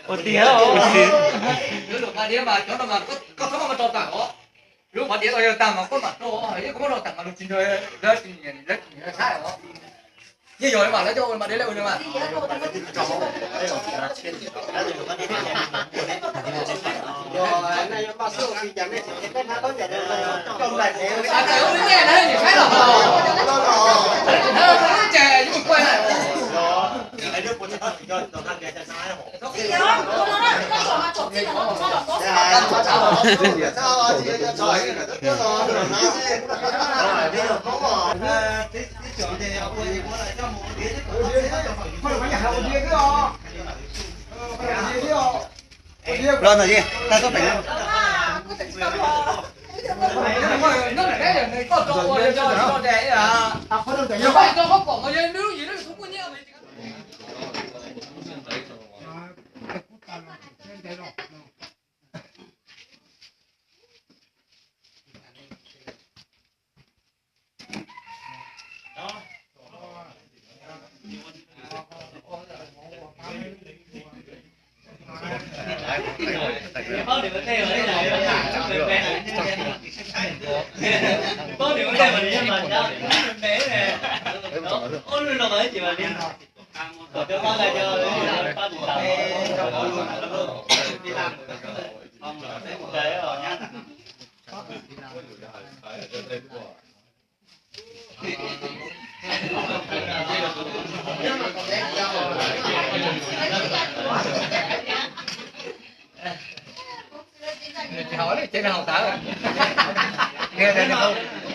Ua tiag os. Ua tiag os. Lub pas diav mas cov no mas koj txhob muab rau tag os. Lub pas diav tau yog tag mas koj mam rau, yog koj muab rau tag mas luag tsis nrog, lawv tsis nyiam, lawv tsis nyiam saib os. Yeej yog li mas lawv coj ua mas deb lawv ua li mas.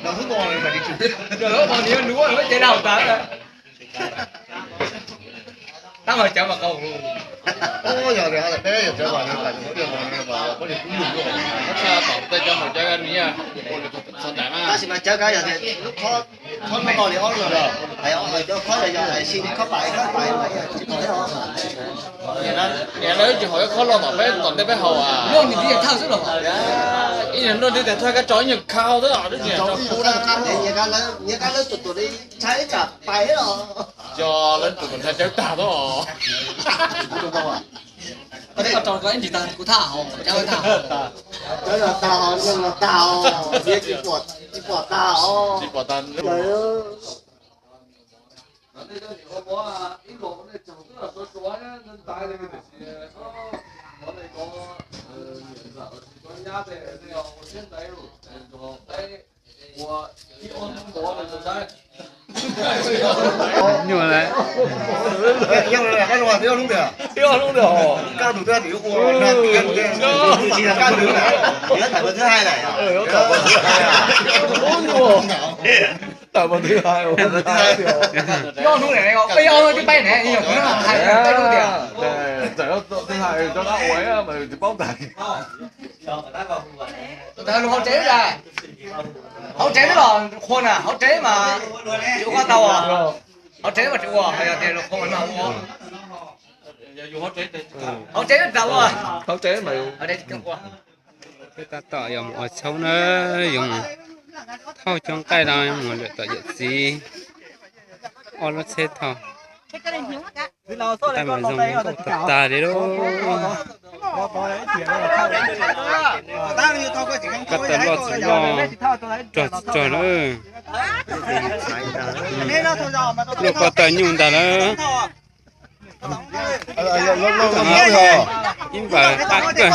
Los ntawm, tag tuaj pem no. Ces haus tawv, ces haus tawv. Tab mas cawv mas qau. Yog tias peb yog cawv mas nws pais tus tiaj no mas poj niam kub yug luaj. Tom tej cov haus cawv ni, tab sis mas cawv kav yog tias lub khob, khob no li ob los, hais cov khob yog hais si khob pais khob pais mas tsis pom thiab os. Niam lawv tsis haus ib khob los tom peb tom ntej peb haus as. Ib nyuag nroj nti tas thaj kab tso ib nyuag khau xwb os, nyias kab lawv tus tus li ntshai tsam pais los. Yog lawv tus tus ntshai cawv tag xwb os. Koj tso koj ib ntsis tag kuv thaj haus cawv tag. Cawv los tag os, nroj los tag os, tsis pom, tsis pom tag os. Tsis pom tag. Nyuaj lawm. Ib ob hnub ntawd, ib ob hnub ntawd ho kaj tus twb yuav ua, kaj tus, yuav tawm ua thứ hai lawm. Tawm ua thứ hai, ib ob hnub ne, ib ob hnub twb peb ne, yog tus no hais peb lub tias tawm ua thứ hai, cov dab ua mas tsis paub tag. Tus ntawd lus hauv tsev, hauv tsev twb los qhua na, hauv tsev mas tsis ua koj tau os. Hauv tsev mas tsis ua, yog tias lus qhua mas ua. Hauv tsev tsis ua. Hauv tsev mas ua. Peb tab tom yuav mus ua tshoob na, yuav mus thauj cov nqaij no mus lawm tom yawm txiv ob lub tsheb thauj. Nqaij mas zoo nkauj tag tag li lauj. Koj tau loj tsis loj, rog tsis rog lawm. Luaj koj tawm nyuj ntag lawm. Ib npawg qab kawg.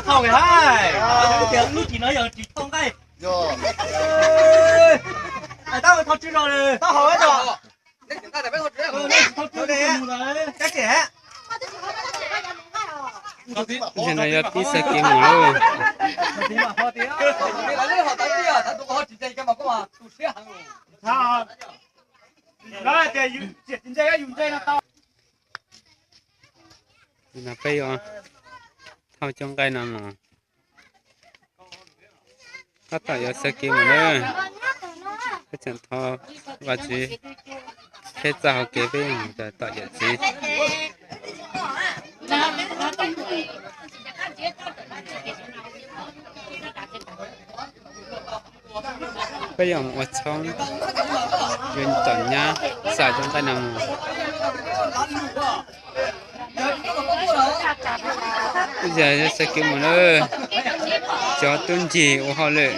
Ntawm no yog tib txoj kev mus lawm. No peb yuav thauj cov nqaij no mus, tab tom yuav xav kev mus na. Peb tseem thov Vajtswv qheb txoj hauv kev peb mus tom yawm txiv. Peb yuav mus ua tshoob, yuav tom nyab xa cov nqaij no mus. Ib yam yog xav kev mus na, cov tub ncig ua hauj lwm.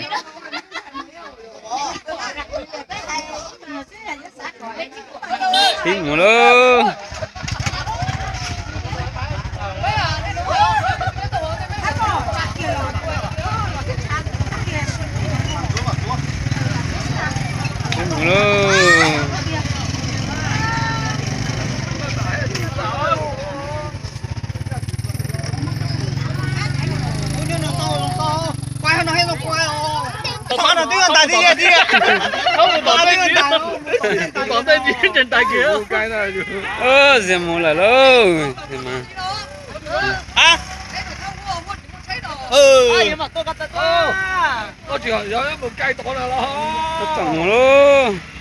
Peb mus lauj. Peb mus lauj. Zi mus lawm lauj. Tsis mus lauj.